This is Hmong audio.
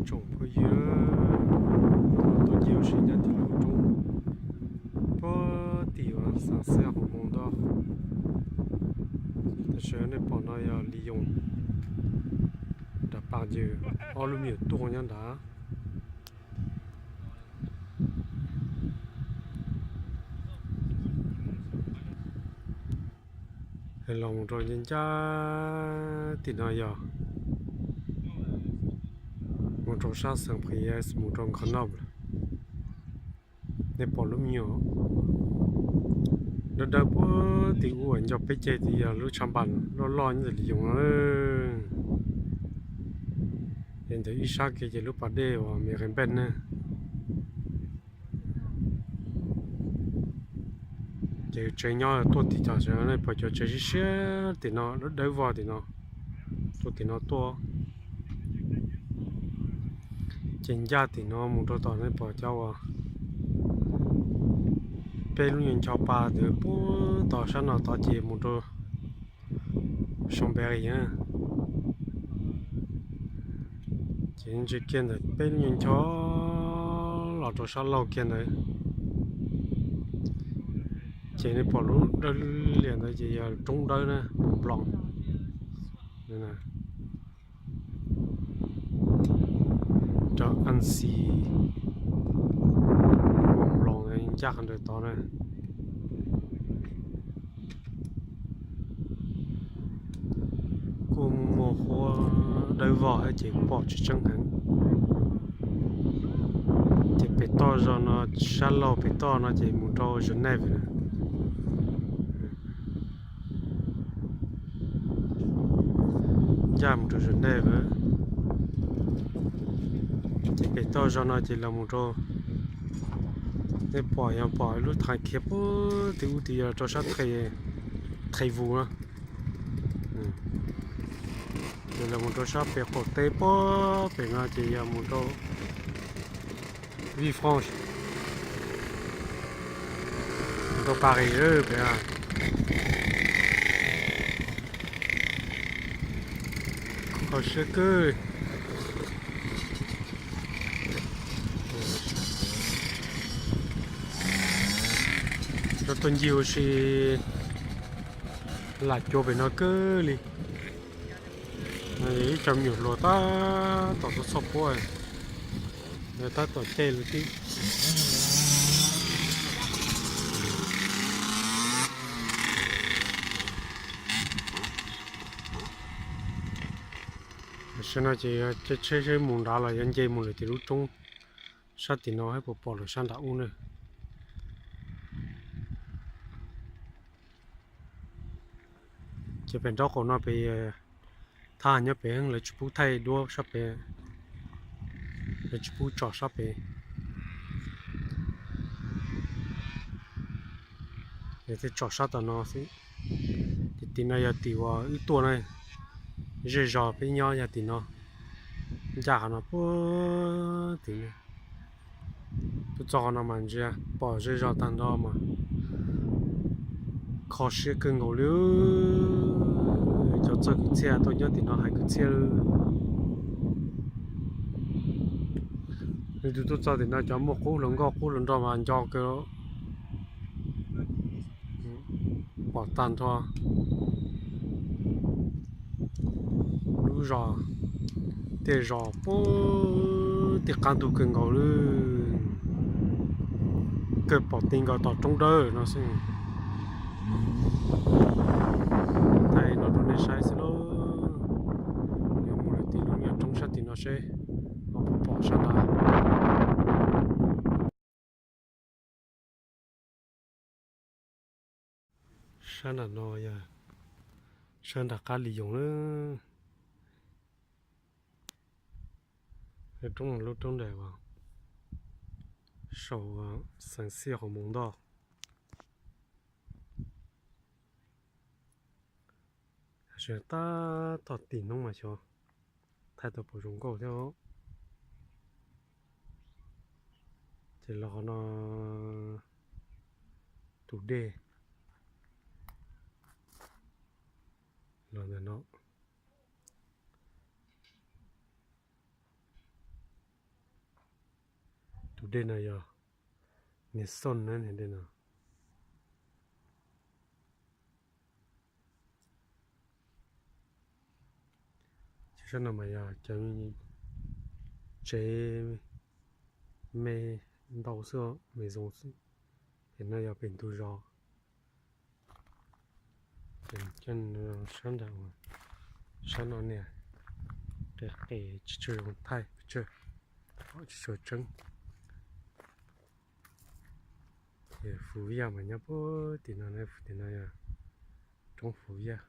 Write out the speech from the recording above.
Tsoom phooj ywg, tuaj ncig ua si nyob tim lub roob puag tim uas xeev Xaj Hoo Moo Ntoj. Tam sim nej pom no yog Lis Yoos nram pas ces ob lub me nyuam tuaj nyob nrad. Los mus rau ncaj ncaj tim no yog mus rau sab xeev Phis Yas mus rau Nkhaus Noj. Nej pom lub me nyuam dawb dawb puag tim ub uas nco peb ceg tid yog lub tshav npas loj loj nyob tim Lis Yoos no. Es ntawm ib sab kiag ces lub pas dej uas Me Qee Npej ne. Ces tsev nyob tuaj tim cov, nej pom cov tsev siab siab tim no, dawb dawb vog tim no, tuaj tim no tuaj. Ces ncaj tim no mus rau tom nej pom cov uas peb lub nyuag ncho pa ntawd puag tom sab no tod ces mus rau Soo Npe Qis na. Ces ntsia kiag ntawm peb lub nyuag ncho los rau sab laug kiag ntawd, ces nej pom lub dawb lias ntawd ces yog roob dawb na, Mus Nploos. Rau Anxi, Mus Nploos ncaj qhov ntawm tod na. Kuj muaj muaj huab dawb vog thiab ces pom tsis tseeb heev. Ces pem toj zog no, sab laug pem toj no ces mus rau Geneva na. Ncaj mus rau Geneva. Ces pem toj zog no ces los mus rau, nej pom yog pom lub thaiv khiav puag tim ub tid yog rau sab Thaiv Vus na. Ces los mus rau sab pem qaum teb puag pem no ces yog mus rau Villefranche, mus rau Paris pem. Kho siab kawg. Cov tuaj ncig ua si lam cua pem no kawg li. Ib co me nyuam hluas tab tom txog txhoj puab, tab tom caij lawv tib. Tam sim no ces caij tsheb seb mus nrad los yog nce mus lawm tim lub roob sab tim no thiab puas pom lawm sab nram ub na. Ces pem nraub qaum no pem, thaj nyob pem lawv tsis pub thaij duab sab pem, lawv tsis pub tsom sab pem. Lawv thiaj tsom sab tom no xwb. Tim tim no yog tim uas wb tuaj na, zej zog peb nyob yog tim no, ncaj qhov no puag tim no. Tuaj txog qhov no mas ntsia pom zej zog tag nrho mas kho siab kawg nkaus li. Cov txawj kwv txhiaj tuaj nyob tim no hais kwv txhiaj li. Leej twg tuaj txog tim no cov muaj qub hluas nkauj qub hluas nraug mas nco kawg. Pom tag nrho lub zos, tej zos puag tim qab ntug kawg nkaus li, kawg pom ti nkaus tom roob dawb no xwb. Thaij no rau nej saib xwb lauj. Yuav mus lawm tim lub nyuag roob sab tim no seb ho puas pom sab nrad. Sab nram no yog sab nram qab Lis Yoos na. Roob, lub roob nram saum xeev Xij Hauv Moos Ntoj. Tab tom tim hnub mas xyov thaij tau puas zoo nkauj thiab. Ces los qhov no tus dej los ntawm no. Dej no yog niag xoj na, niag dej no. Ces sab no mas yog cov tsev me ntau xwb, me zoo xwb. Ces no yog pem ntug zos. Ces coj sab nram, sab no niag qis qis tsis tshua zoo thaij pes tsawg, tsis tshua tseeb. Ces Fuv Yaj mas nyob puag tim no, tim no yog roob Fuv Yaj.